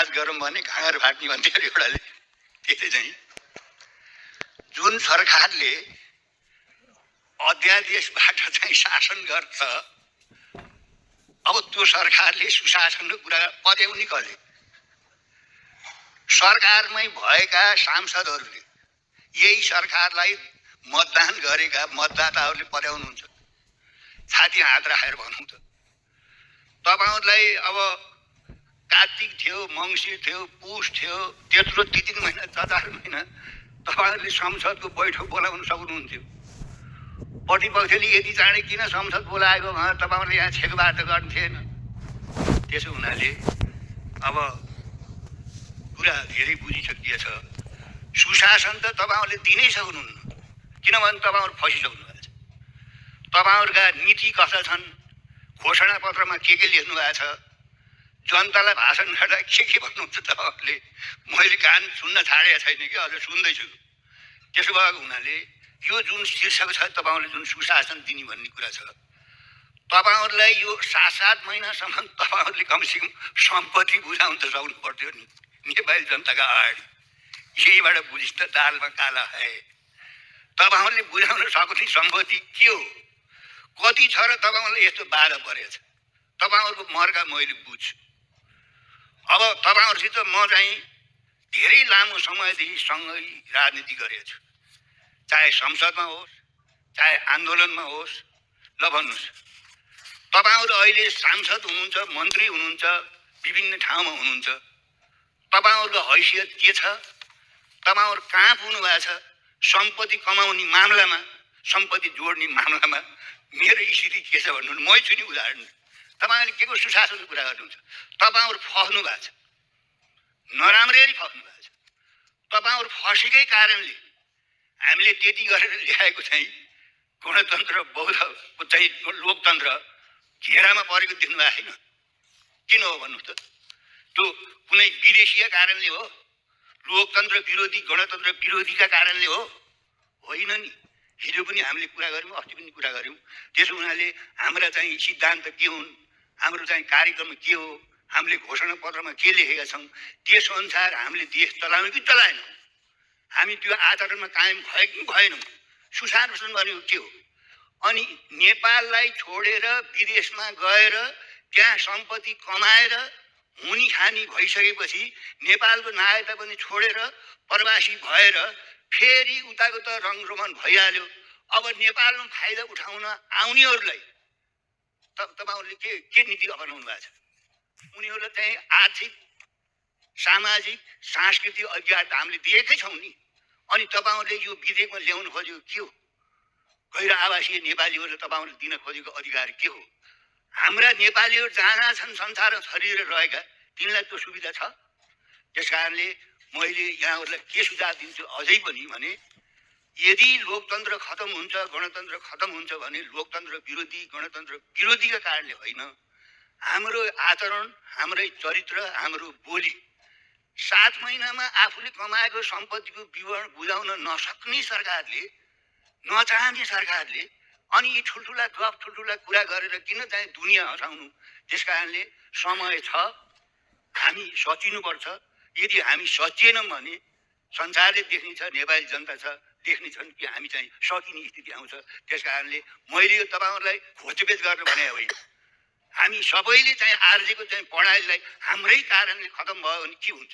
राज गरौँ भने घाँगर फाट्ने भन्थ्यो अरे एउटाले। त्यसले चाहिँ जुन सरकारले अध्यादेशबाट चाहिँ शासन गर्छ, अब त्यो सरकारले सुशासनको कुरा पत्याउने कसले? सरकारमै भएका सांसदहरूले यही सरकारलाई मतदान गरेका मतदाताहरूले पत्याउनुहुन्छ। छाती हात राखेर भनौँ त, तपाईहरुलाई अब कार्तिक थियो, मङ्सिर थियो, पुष थियो, त्यत्रो 3 महिना 4 महिना तपाईहरुले संसदको बैठक बोलाउन सक्नुहुन्थ्यो। प्रतिपक्षले यति चाँडै किन संसद बोलाएको भनेर तपाईहरुले यहाँ छेकबाट गर्नु थिएन। त्यसो हुनाले अब कुरा धेरै बुझिसकिएछ। सुशासन त तपाईहरुले दिनै सक्नुहुन्न, किनभने तपाईहरु फसिसक्नु भएको छ। तपाईहरुका नीति कस्ता छन्, घोषणा पत्रमा के लेख्नु भएको छ, जनतालाई भाषण गर्दा के भन्नुहुन्छ तपाईहरुले, मैले कान सुन्न छाडेको छैन कि अझ सुन्दैछु। त्यसो भएको हुनाले यो जुन शीर्षक छ तपाईहरुले जुन सुशासन दिने भन्ने कुरा छ, तपाईहरुलाई यो 7-7 महिनासम्म तपाईहरुले कमसेकम सम्पत्ति बुझाउन त सक्नु पर्थ्यो नि नेपाली जनताका अगाडि। यहीबाट बुझिस् त दालमा काला है। तपाईहरुले बुझाउन सक्ने सम्पत्ति के हो, कति छ र तपाईहरुले यस्तो बाधा परेछ। तपाईहरुको मर्का मैले बुझ्छु। अब तपाईहरुसित म चाहिँ धेरै लामो समयदेखि सँगै राजनीति गरेको छु, चाहे संसदमा होस् चाहे आन्दोलनमा होस्। ल भन्नुस्, तपाईहरु अहिले सांसद हुनुहुन्छ, मन्त्री हुनुहुन्छ, विभिन्न ठाउँमा हुनुहुन्छ, तपाईहरुको हैसियत के छ, तपाईहरु कहाँ पुग्नु भएको छ? सम्पत्ति कमाउने मामलामा, सम्पत्ति जोड्ने मामलामा मेरो स्थिति के छ भन्नु, मै छु नि उदाहरण। तपाईहरुले के को सुशासनको कुरा गर्नुहुन्छ? तपाईहरु फस्नु भएको छ, नराम्ररी फस्नु भएको छ। तपाईहरु फसेकै कारणले हामीले त्यति गरेर ल्याएको चाहिँ गणतन्त्र बौद्धको चाहिँ लोकतन्त्र घेरामा परेको देख्नु भएको छैन। किन हो भन्नु त? त्यो कुनै विदेशीय कारणले हो? लोकतन्त्र विरोधी गणतन्त्र विरोधीका कारणले हो? होइन नि। हिजो पनि हामीले कुरा गर्यौं, अस्ति पनि कुरा गर्यौं। त्यसो हुनाले हाम्रा चाहिँ सिद्धान्त के हुन्, हाम्रो चाहिँ कार्यक्रम के हो, हामीले घोषणा पत्रमा के लेखेका छौं, त्यस अनुसार हामीले देश चलायौं कि चलाएनौं? हामी त्यो आचरणमा कायम भए कि भएनौं? सुशासन भनेको के हो? अनि नेपाललाई छोडेर विदेशमा गएर त्यहाँ सम्पत्ति कमाएर हुनी खानी भइसकेपछि नेपालको नागरिकता पनि छोडेर प्रवासी भएर फेरि उताको त रङरोमन भइहाल्यो। अब नेपालमा फाइदा उठाउन आउनेहरूलाई तपाईहरुले के नीति अपनाउनु भएको छ? उनीहरूलाई चाहिँ आर्थिक, सामाजिक, सांस्कृतिक अधिकार हामीले दिएकै छौं नि। अनि तपाईहरुले यो विधेयकमा ल्याउन खोजेको के हो? गैर आवासीय नेपालीहरूले तपाईहरुले दिन खोजेको अधिकार के हो? हाम्रा नेपालीहरू जहाँ छन् संसारमा छरिएर रहेका, तिनलाई त्यो सुविधा छ? त्यसकारणले मैले यहाँहरूलाई के सुझाव दिन्छु अझै पनि भने, यदि लोकतन्त्र खतम हुन्छ, गणतन्त्र खतम हुन्छ भने लोकतन्त्र विरोधी गणतन्त्र विरोधीका कारणले होइन, हाम्रो आचरण, हाम्रै चरित्र, हाम्रो बोली 7 महिनामा आफूले कमाएको सम्पत्तिको विवरण बुझाउन नसक्ने सरकारले, नचाहने सरकारले अनि यी ठुल्ठुला गफ ठुल्ठुला कुरा गरेर किन चाहिँ दुनियाँ हँसाउनु? त्यसकारणले समय छ, हामी सचिनुपर्छ। यदि हामी सचिएनौं भने संसारले देख्ने छ, नेपाली जनता छ देख्ने छन् कि हामी चाहिँ सकिने स्थिति आउँछ। त्यसकारणले मैले यो तपाईहरुलाई खोजबेच गरेर भने होइन, हामी सबैले चाहिँ आर्जेको चाहिँ पढाइलाई हाम्रै कारणले खतम भयो भने के हुन्छ?